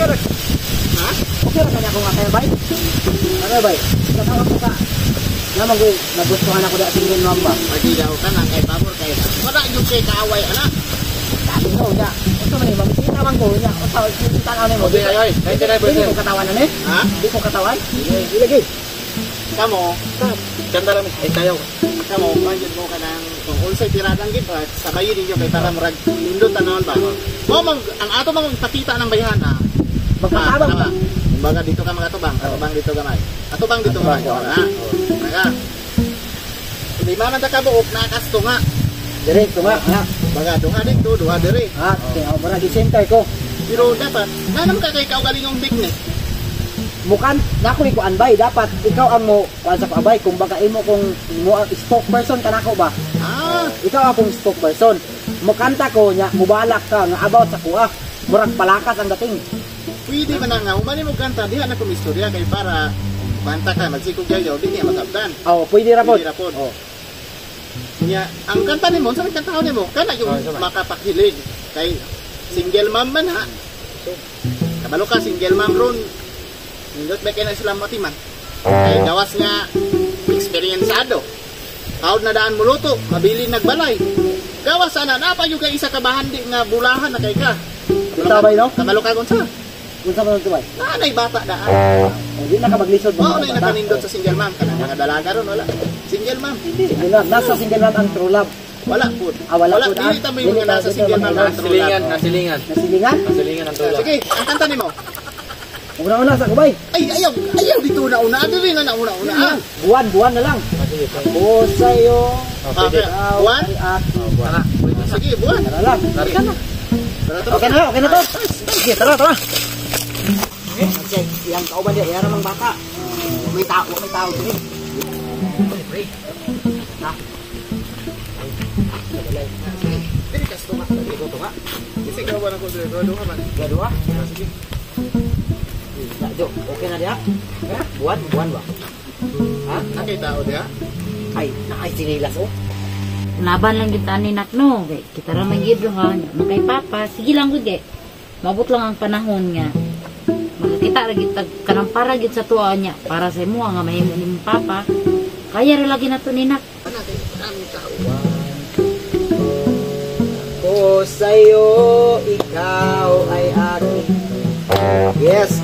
Okay ra. Ha? Okay ra kanya akong akay bay. Ano bay? Katawag ko ka. Naman ko nagustuhan ako da single mom ba. Pagi daw ka nang kay pabor kay. Wala gyud kay kaaway ana. Sabi ko nya. Unsa man ni mamisita man ko nya. Unsa tan-aw nimo? Okay, ay, ay. 99%. Dili ko katawan ani. Ha? Di ko katawan. Dili lagi. Kamo, Ganda rami. Ay, tayo. Kamo kanjud mo kanang kung unsay tiradang gid ba sabayin ninyo kay para murag nindot tanawon ba. Mo mang ang ato mang pakita ng bayhana. Magkatabang ba? Kumbaga dito ka magatubang, atubang dito gamay. Atubang dito gamay. Atubang, Ha. Naga. Lima man ta ka buok nakasto nga. Dire tunga. Ha. Baga duha dito, duha dire. Ha, kay murag i-center ko. Pero dapat na naman ka kay kaugalingong technique. Mukan nako ni kuan bay, dapat ikaw ang mo kuan sa kuan bay, kumbaga imo kung mo ang spokesperson kanako ba. Ah, Ikaw akong spokesperson. Mukanta ko nya mubalak ka nga about sa kuha. Murag palakas ang dating. Pwede man na nga humani mo kanta diha na kumistorya kay para kanta ka magsikog yayo di niya masabtan. Oh, pwede ra pod. Pwede ra pod. Oh. Nya ang kanta nimo, sa kanta nimo kana yung Oh, sama. makapakilig kay single mom man ha. Kabalo ka single mom ron. Nindot ba kay na sila matiman? Kay gawas nga eksperyensado. Hawd na daan muluto, mabili nagbalay. Gawas ana napa yung kay isa ka bahandi nga bulahan na kay ka. Bitaw bay no? Kabalo ka kung sa. Unsa man to bay? Naanay bata daan. Oh, di na ka maglisod Mao mga na bata. nakanindot sa single mom kanang mga dalaga ron wala. Single mom. Single mom, nasa single mom ang true love. Wala pud. Ah, wala wala pud, ah. Dili ta may mga Dili ta- nasa dili single ta mom mga ang true love. Nasilingan, nasilingan. Nasilingan? Nasilingan ang tulak. Sige, ang kanta nimo. Una-una sa kubay. Ay, ayaw, ayaw dito na una, dili na nauna una. Ah. Buwan, buwan na lang. Ah, sige, pwede. Ako sa'yo. Oh, pwede. Okay. Ikaw Buwan? ay akin. Oh, buwan. Pwede. Sige, buwan. Tara lang. Tara na. Tara, tara. Okay na to. Sige, tara, tara. Kasi, iyang kauban diya, iyang namang bata. May tao diri. Ha? Dili ka tunga. Dili ko tunga. Kasi gawa na ko dili, duha man. Dua dua. Sige. Ya, Jo, okay na diha? Ha? Buwan, buwan ba? Ha? Nakay tao diha. Ay, naay sinilas oh. Laban lang gyud tani nak no. Kay kita ra man gyud ha. Man kay papa, sige lang gud kay. Mabot lang ang panahon nga makakita ra gyud tag kanang para gyud sa tuwa niya, para sa imo nga mahimo nimong papa. Kaya ra lagi nato ni nak. Ana kay ang tao. Ako sa'yo, ikaw ay akin. Yes.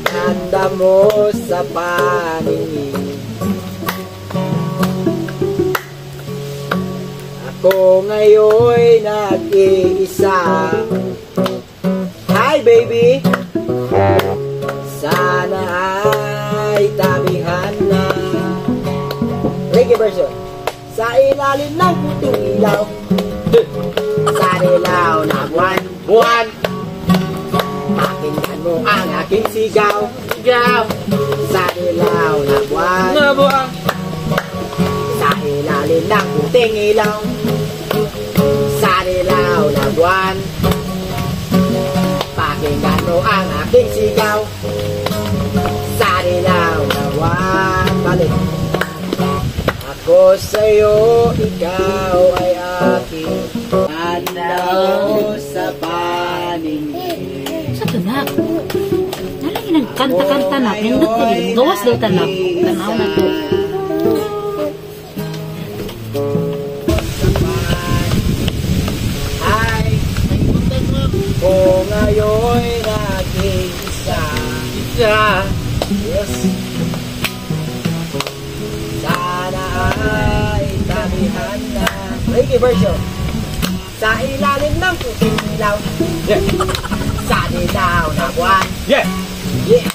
Ganda mo sa paningin. Ako ngayon'y nag-iisa. Hi baby. Sana ay tabihan na. Reggae version. Sa ilalim ng puting ilaw, sa dilaw na buwan, buwan. Pakinggan mo ang aking sigaw, Sigaw. Sa dilaw na buwan, Na buwan. Sa ilalim ng puting ilaw, sa dilaw na buwan. Pakinggan mo ang aking sigaw, sa dilaw na buwan. Balik. Ako sa'yo, ikaw ay akin. Ganda mo sa paningin. Sa to nak. Nalang nagkanta-kanta na, nindot na gyud. Gawas daw ta nak. Tanaw na to. Ay, ko ngayon'y nag-iisa. Isa. Yes. Sana ay tabihan na. Reggae version. Sa ilalim ng puting ilaw. Yeah. Sa dilaw na buwan. Yeah. Yeah.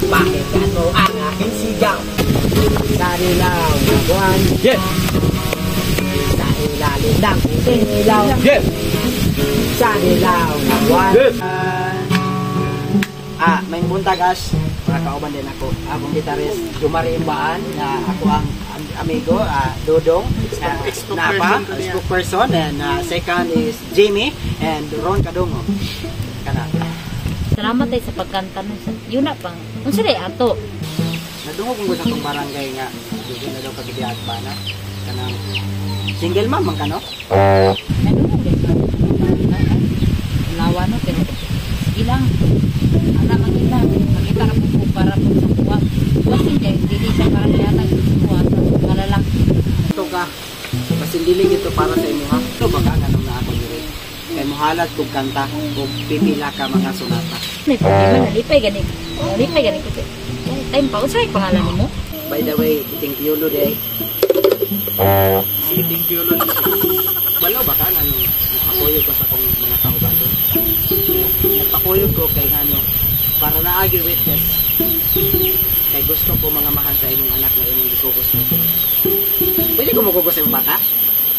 Pakinggan mo ang aking sigaw. Sa dilaw na buwan. Yeah. Sa ilalim ng puting ilaw. Yeah. Sa dilaw na buwan. Yeah. May buntag as mga kauban din ako. Akong gitarist Jumari Imbaan, na ako ang amigo, Dodong, Napa, Spokesperson to niya. spokesperson, and second is Jamie and Ron Kadungo. Kana. Salamat ay sa pagkanta nun. Yun na pang. Unsa day ato? Nadungog ko sa atong barangay nga dugay na daw kagidiag ba na kanang single mom man ka no? Nadungog eh. asawa, no, pero sige lang. Ana man kita, makita ra po ko para po sa kuha. Basin kay dili siya para gihatag sa kuha sa mga lalaki. Ito ka. Basin dili gito para sa imuha. Ito baka nga nung naa ko diri. Kay muhalad kog kanta ug pipila ka mga sonata. May problema, nalipay gani. Nalipay gani ko. Time pa unsay pangalan nimo? By the way, iting piolo day. Si iting piolo ni siya. Balo ba ka nga nung nagpakuyog ko sa akong mga kauban doon? Nagpakuyog ko kay ngano para naagi witness. Kay gusto ko mga mahan sa imong anak na imong gikugos mo. Pwede ko mukugos sa imong bata?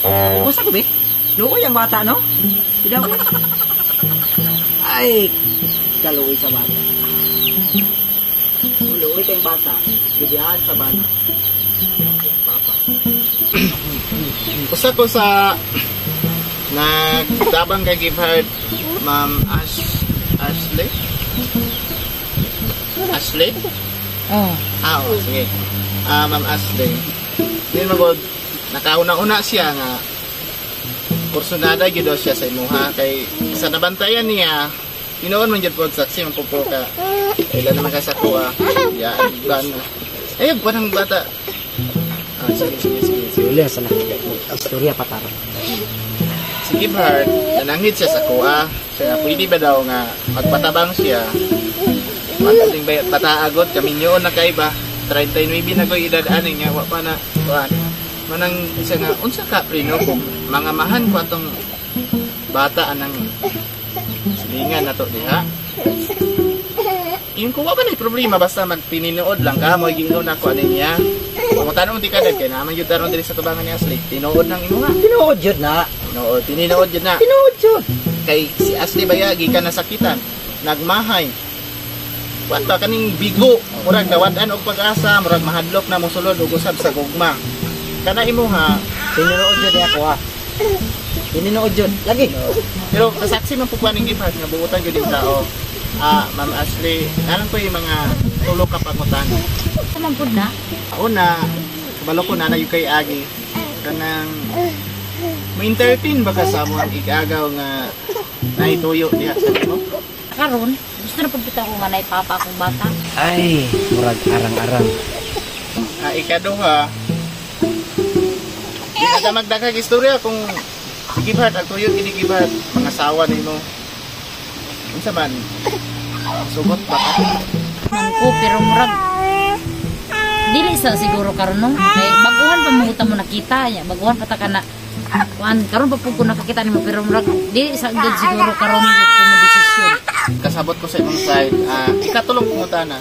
Kugos ako, be. Luoy ang bata, no? Idaw. Ay, kaluoy sa bata. Luoy kayong bata, gidihan sa bata. Papa. Usa ko sa nagtabang kay Give Heart, Ma'am Ashley? Ashley? Oh. Ah, oo, sige. Ah, Ma'am Ashley. Din magod, nakauna-una siya nga kursunada gyud daw siya sa imuha kay sa nabantayan niya tinuon man gyud pod saksi man po ka kailan naman ka sa kuha ya ban ay buwan ang bata. Ah, sige, sige, sige, sige. Wala sa nakita. Istorya pataro. Si Give Heart, nananghid siya sa kuha. Siya nga, pwede ba daw nga magpatabang siya? Mataling ba bataagod, kami nyoon na kay ba? 39 na ko edad ani nga, wa pa na, kuan. Manang siya nga, unsa ka prino kung mga mahan ko atong bata anang silingan na to diha. Yung kuha ba na problema basta magtininood lang ka mo giingon na ko ani niya. Pangutanong di ka dad kay naman gyud taron diri sa tubangan ni Ashley. Tinuod nang imuha. Tinuod jud na. Tinuod, tininood jud na. Tinuod jud. Kay si Ashley baya gikan nasakitan, nagmahay. Kuan ba kaning bigo, murag nawad-an og pag-asa, murag mahadlok na mosulod og usab sa gugma. Kana imuha, Tinuod jud ako ha. Tinuod jud. Lagi. Pero kasaksi man po ning Give Heart nga buutan gyud yung tao. Ah, Ma'am Ashley, alam ko yung mga tulo ka pangutan. Sa man pud na. Una, kabalo ko na na yung kay Agi. Kanang ma-entertain ba ka sa among igagaw nga naituyo diha sa nimo? Karon, gusto na pud bitaw ko nga nay papa akong bata. Ay, murag arang-arang. Ah, ikaduha, di na ka magdagag istorya kung si Give Heart, ang tuyo kini Give Heart, mga sawa nimo. Unsa man? Sugot ba ka? Man ko pero murag dili sa siguro karon no. Kay baguhan pa mo mo nakita nya, baguhan pa ta ka na kuan karon pa pud ko nakakita nimo pero murag dili sa gud siguro karon gud ko mo desisyon. Kasabot ko sa imong side, ah, ikatulong pangutana.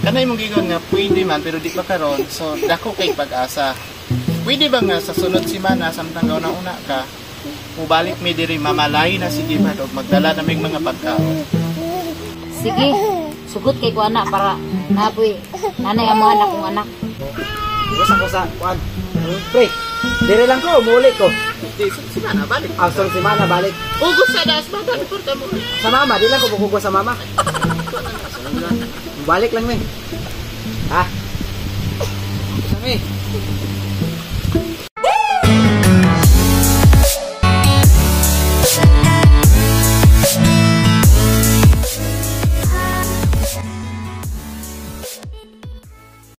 Kanay imong gigon nga pwede man pero di pa karon, so dako kay pag-asa. Pwede ba nga sa sunod semana samtang una ka, mubalik mi diri mamalay na si Give Heart og magdala na mig mga pagkaon. Sige, sugot kay ko ana para napoy nanay amahan akong anak. Kusa kusa kuan. Pre, dire lang ko, muuli ko. Di semana balik. Ah, sunod semana balik. Ugos sa das bata before ka mo. Sa mama, di lang ko bukugos sa mama. Balik lang mi. Ha? Sa mi.